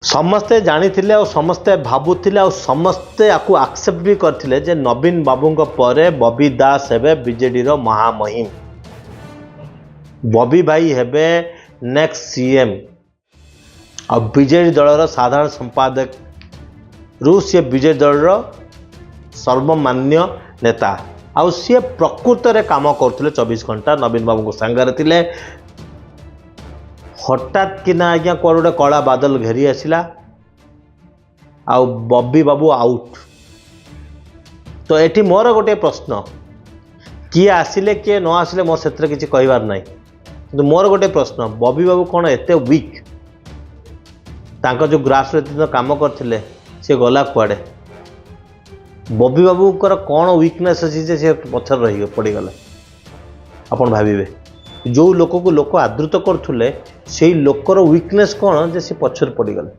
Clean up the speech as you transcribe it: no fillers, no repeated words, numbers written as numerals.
ସମସ୍ତେ ଜାଣିଥିଲେ ଆଉ ସମସ୍ତେ ଭାବୁଥିଲେ ଆଉ ସମସ୍ତେ ଆକୁ ଆକ୍ସେପ୍ଟ ବି କରିଥିଲେ ଯେ ନବୀନ ବାବୁଙ୍କ ପରେ ବବି ଦାସ ହେବେ ବିଜେଡ଼ିର ମହାମହିମ, ବବି ଭାଇ ହେବେ ନେକ୍ସଟ ସିଏମ୍। ଆଉ ବିଜେଡ଼ି ଦଳର ସାଧାରଣ ସମ୍ପାଦକରୁ ସିଏ ବିଜେଡ଼ି ଦଳର ସର୍ବମାନ୍ୟ ନେତା। ଆଉ ସିଏ ପ୍ରକୃତରେ କାମ କରୁଥିଲେ, 24 ଘଣ୍ଟା ନବୀନ ବାବୁଙ୍କ ସାଙ୍ଗରେ ଥିଲେ। ହଠାତ୍ କିନା ଆଜ୍ଞା କୁଆଡ଼େ ଗୋଟେ କଳା ବାଦଲ ଘେରି ଆସିଲା ଆଉ ବବି ବାବୁ ଆଉଟ୍। ତ ଏଠି ମୋର ଗୋଟିଏ ପ୍ରଶ୍ନ, କିଏ ଆସିଲେ କିଏ ନ ଆସିଲେ ମୋର ସେଥିରେ କିଛି କହିବାର ନାହିଁ, କିନ୍ତୁ ମୋର ଗୋଟେ ପ୍ରଶ୍ନ, ବବି ବାବୁ କ'ଣ ଏତେ ୱିକ୍? ତାଙ୍କ ଯେଉଁ ଗ୍ରାସ ଏତେ କାମ କରିଥିଲେ, ସେ ଗଲା କୁଆଡ଼େ? ବବି ବାବୁଙ୍କର କ'ଣ ୱିକନେସ୍ ଅଛି ଯେ ସେ ପଛରେ ରହି ପଡ଼ିଗଲେ? ଆପଣ ଭାବିବେ, ଯେଉଁ ଲୋକକୁ ଲୋକ ଆଦୃତ କରୁଥିଲେ, ସେଇ ଲୋକର ୱିକନେସ୍ କ'ଣ ଯେ ସେ ପଛରେ ପଡ଼ିଗଲେ?